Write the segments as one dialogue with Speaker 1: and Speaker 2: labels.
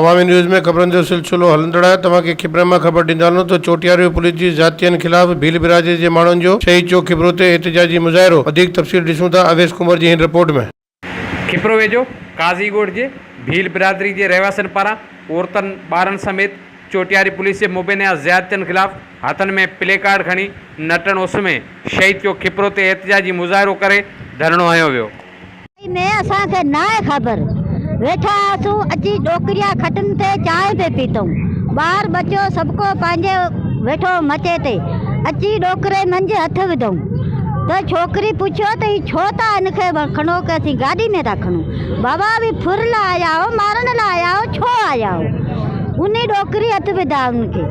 Speaker 1: عوامي news ۾ خبرن جو سلسلو هلندڙ آهي توهان کي خبرن مان خبر ڏيندا هلون ته چوٽياريو پوليس جي زيادتين خلاف ڀيل برادري جي ماڻهن جو شهيد چوڪ کپرو تي احتجاجي مظاهرو وڌيڪ تفصيل ڏسون ٿا اويس ڪنور جي هن رپورٽ ۾.
Speaker 2: کپرو ويجهو قاضي ڳوٺ جي ڀيل برادري جي رهواسين پاران عورتن ٻارن سميت چوٽياري پوليس جي مبينا زيادتين خلاف هٿن ۾ پلي ڪارڊ کڻي نٽهڻ اس ۾ شهيد چوڪ کپرو تي احتجاجي مظاهرو ڪري ڌرڻو هنيو ويو.
Speaker 3: ۾ اسان کي ناهي خبر. ويٺا هئاسون اچي ڏوڪريا کٽن تي چانهه پئي پيتئون. ٻار ٻچو سڀڪو پنهنجي ويٺو مچي تي. اچي ڏوڪري منجهه هٿ وڌئون ته ڇوڪري پڇيو ته هي ڇو ٿا هن کي کڻو ڪي اسين گاڏي ۾ ٿا کڻون. بابا اوهين ڦر لاء آيا آهيو مارڻ لاء آيا آهيو ڇو آيا آهيو. انهي ڏوڪري هٿ وڌا هن کي.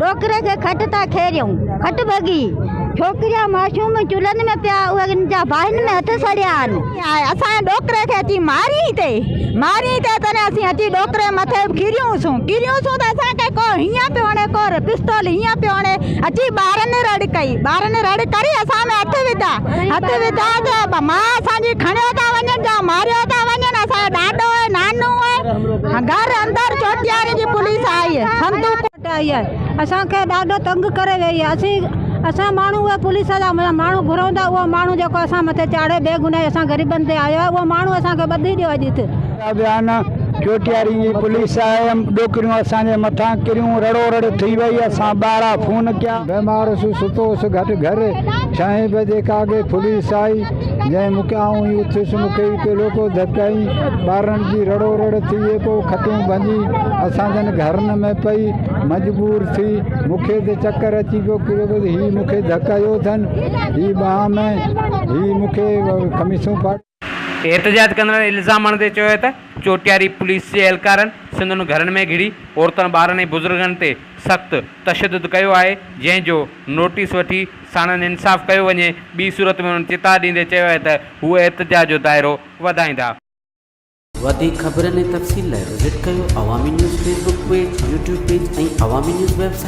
Speaker 3: ڏوڪري کي کٽ تان کيريئون. کٽ ڀڳي. ڇوڪريا معصوم چلهن ۾ پيا اهي جا باهين ۾ هٿ سڙيا آهن.
Speaker 4: اسان جي ڏوڪري کي اچي مارين تي مارين تي تڏهن اسين اچي ڏوڪري مٿي ڪريون سون ڪريون سون ته اسان کي ڪو هيئن پيو هڻي ڪو پستول هيئن پيو هڻي اچي ٻارن رڙ ڪئي ٻارن رڙ ڪري اسان ۾ هٿ وڌا هٿ وڌا ته ماء اسان جي کڻيو ٿا وڃن جا ماريو ٿا وڃن اسان جو ڏاڏو آهي نانو آهي گهر اندر چوٽياري جي پوليس آئي صندوق
Speaker 5: آئي آهي اسان کي ڏاڍو تنگ ڪري ويئي آهي اسين اسان ماڻهو اهي پوليس جا ماڻهو گهرون ٿا اهو ماڻهو جيڪو اسان مٿي چاڙهي بي گناهي اسان غريبن تي آيو آهي اهو ماڻهو اسان کي ٻڌي ڏيو اڄ هت.
Speaker 6: بيان چوٽياري جي پوليس آئي ڏوڪريون اسان جي مٿان ڪريون رڙو رڙ ٿي وئي اسان ٻارا فون ڪيا. بيمار هوس ستو هوس گهٽ گهر ڇهين بجي ڪاڳي پوليس آئي جنهن مونکي آئون ئي اٿيس مونکي ئي پيلوڪو ڌڪائين ٻارن جي رڙو رڙ ٿي وئي پوء کٽون ڀڃي اسان جن گهرن ۾ پئي مجبور ٿي مونکي ته چڪر اچي پيو ڪريو پيو هي مونکي ڌڪ هنيو اٿن هي ٻانهن ۾ هي مونکي قميصون ڦاڙ.
Speaker 2: احتجاج ڪندڙن الزام هڻندي چيو آهي ته چوٽياري پوليس جي اهلڪارن سندن گهرن ۾ گهڙي عورتن ٻارن ۽ بزرگن تي سخت تشدد ڪيو آهي جنهن جو نوٽيس وٺي ساڻن انصاف ڪيو وڃي ٻي صورت ۾ انهن چتاء ڏيندي چيو آهي ته هو احتجاج جو دائرو وڌائيندا.
Speaker 7: وڌيڪ خبرن ۽ تفصيل لاء وزٽ ڪيو Awami news Facebook page, YouTube page ۽ Awami news website.